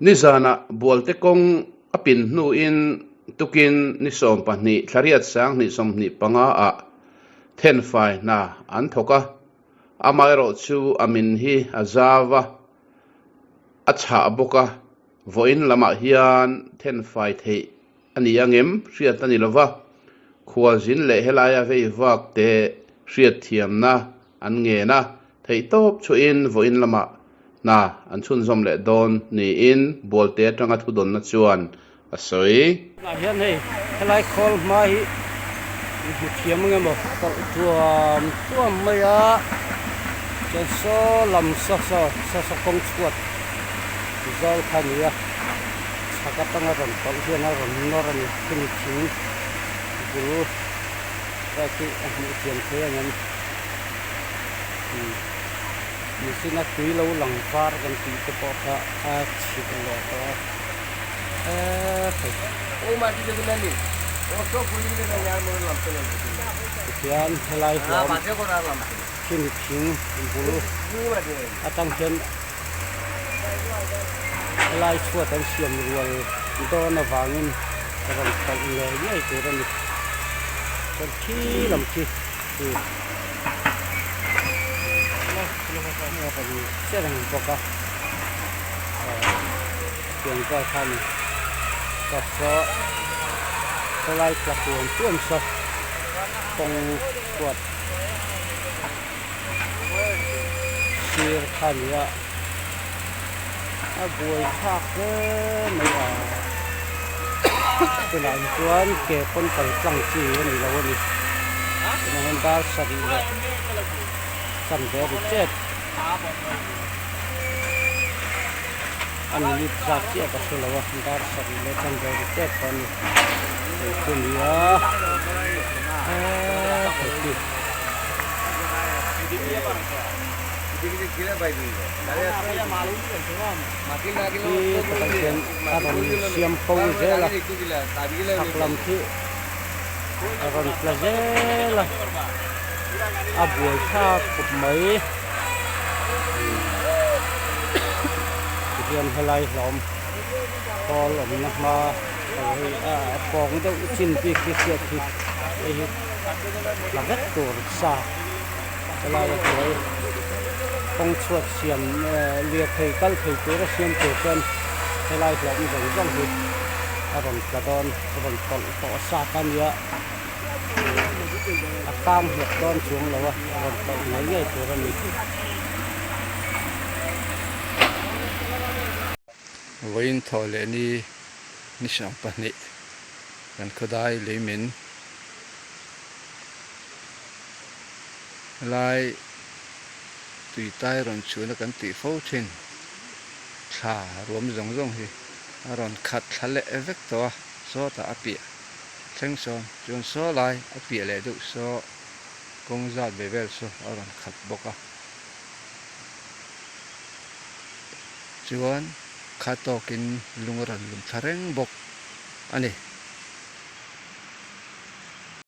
Nizanah Bualte kawng a pin hnuin tukin ni 12 thlariat 2025 ah thenfai hna an thawk a, amaherawhchu a min hi a zau a, a chhah bawk a, vawiin lamah hian thenfai theih a ni angem hriat a ni lova, khualzin leh helaia vei vak te hriatthiamna an ngen a, theihtawp chhuahin vawiin lamah hna an chhunzawm leh dawn niin Bualte atanga thudawnna chuan a sawi. Tunah hian hei helai khawl hma hi i hmu thiam ang emaw tawlh tuam tuam mai a, chuan saw lam saw saw saw saw kawng chhuat zawl kha a ni a. Chhak atanga rawn tawlh hian a rawn nawr a ni. Khumi thing bul pawh khi a hmuh thiam thei ang em? Umm mihring a tui lo lang var kan tih te pawh kha a chhit leh tawh a eee thei. Tihian helai hlawm khimi thing bul atang hian Helai chhuat an siam rual dawn avangin rawn tawlh ngei ngei tur a ni. Chuan khi lam khi khi a rawn che reng bawk a, tiang vel kha a ni. Chuan saw helai tla tuam tuam saw kawng chhuat. Sir kha a ni a a buai thlak hle mai a tunah hi chuan ke pawn kal tlang chi a ni lo a ni tunah hian dar sarih leh chanve ri chet a minute zat chiah ka hre lo a dar sarih leh chanve ri chet pawh a ni hei chu a ni a eee hei khi. Khi takah hian a rawn siam fo zel a chhak lam khi a rawn tla zel a a buai thlak khawp mai tihian helai hlawm khawl awmna hma hei a pawng deuh chin bik hi hriat hi hei hi. Tla vek tur sa helai a hnuai kawng chhuat siam lirthei kal thei tura siam tur chuan helai hlawm zawng zawng hi a rawn tla dawn a rawn tawlh tawh sa kha a nia a kang nghet dawn chuang lo a a rawn tawlh ngei ngei tur a ni. Vawiin thawh leh ni ni 20 kan khawdai leimin. Helai tuitai rawn chhuahna kan tih fo thin thla ruam zawng zawng hi a rawn khat thla leh vek tawh a, sawtah a piah thleng sawn chuan saw lai a piah leh deuh saw kawng zat ve vel saw a rawn khat bawk a. Chuan kha tawkin lung a rawn lum thla reng bawk a ni.